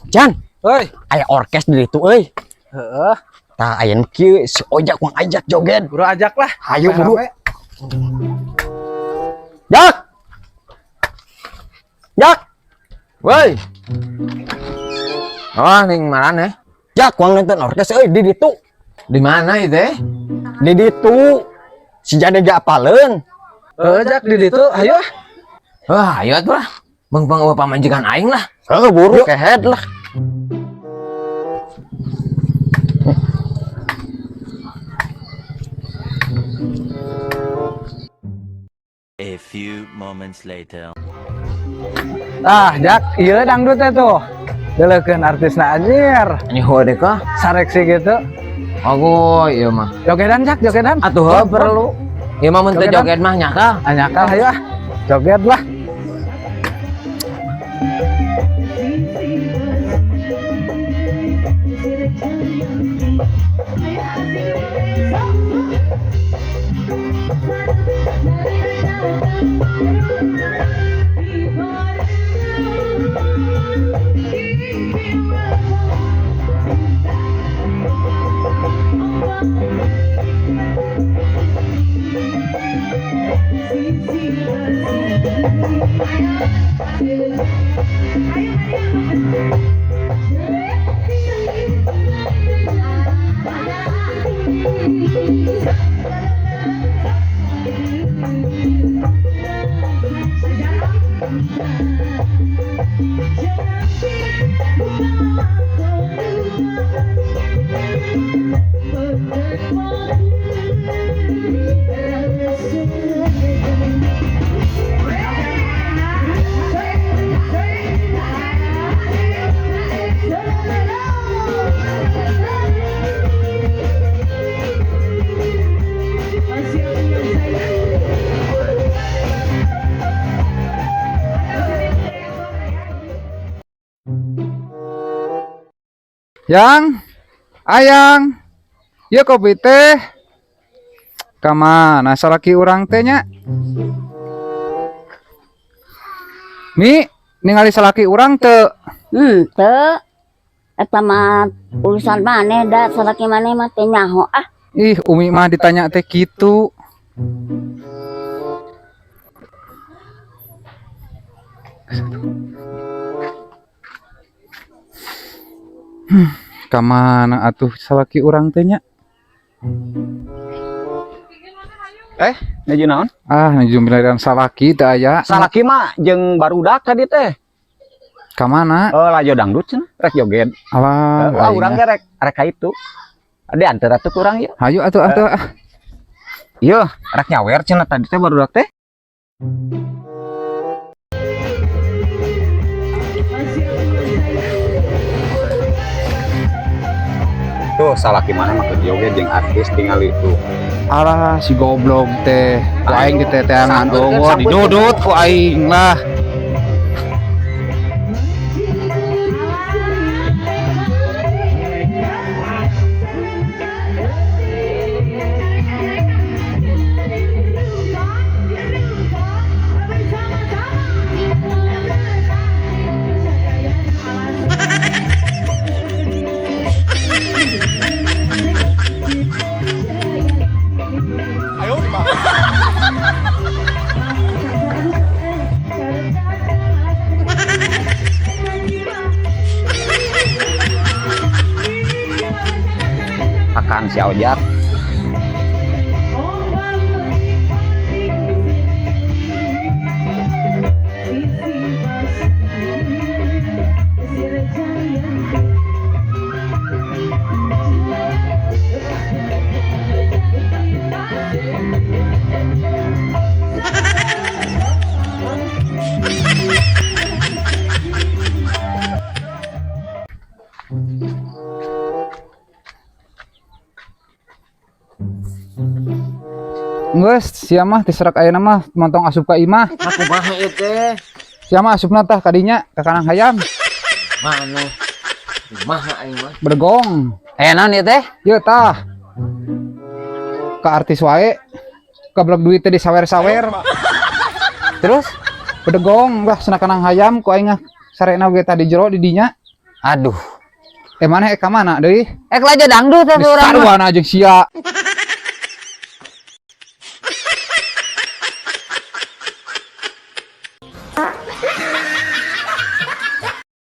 Jan, Hoi. Aya orkes di ditu euy. Heeh. Tah, aya nu kieu, si Ojak mah ajak joget. Buru ajak lah. Hayu buru. Rame. Jak. Jak. Woi. Oh, ning mana? Jak, kuang nonton orkes euy di ditu. Di mana itu? Di ditu. Si Jade ge apaleun. Heeh, Jak, di ditu. Hayu ah. Wah, ayo atuh lah. Bang bang eueuh pamajikan aing lah. Heeh, buru kehed lah. A few moments later. Ah, Jak, ieu dangdut teh tuh. Deuleukeun artisna anjir. Ini hode kah? Sareksi gitu. Aku ieu mah. Jogedan, Jak, jogedan. Atuh heuh perlu. Ieu mah mun teu Jogedan. joget mah nyakal. Ah, nyakal hayu ah. Joget lah. Yang, ayang, ya kopi teh. Kamana salaki urang teh nya? Mi, ningali salaki urang teu? Teu. Eta mah urusan maneh da salaki maneh mah teu nyaho ah. Ih, Umi mah ditanya teh kitu. Kamana atuh salaki urang teh nya? Eh, nuju naon? Ah, nuju miliran salaki teu aya. Salaki mah jeung barudak tadi teh. Kamana? Oh, laju dangdut cenah, rek joget. Alah, Wah, aing urang ah. ge rek rek ka itu. Diantar atuh ku urang ieu. Hayu atuh atuh ah. Ieu, rek nyawer cenah tadi teh barudak teh. Tuh, salaki mana mah keur joget jeung artis tinggal itu. Alah, si goblok teh. Ku aing diteteangan Sampeurkeun, eueuh, sampeurkeun. didudut ku aing lah. Akan si Ojak. Geus, sia mah tiserak ayeuna mah montong asup ka imah. Aku mah ieu teh. Sia mah asupna tah kadinya ka kanang hayam, Mana? Kumaha aing mah? bergong. Aya naon ieu teh? Ieu tah. Ka artis wae. Kablek duit teh disawer-sawer. Terus Bedegong lah cenah kanang hayam ku aing ah. Sarena ge tadi jero di dinya. Aduh. Eh, maneh ka mana deui? Eh, lalajo dangdut atuh urang mah. Sarwana jeung sia.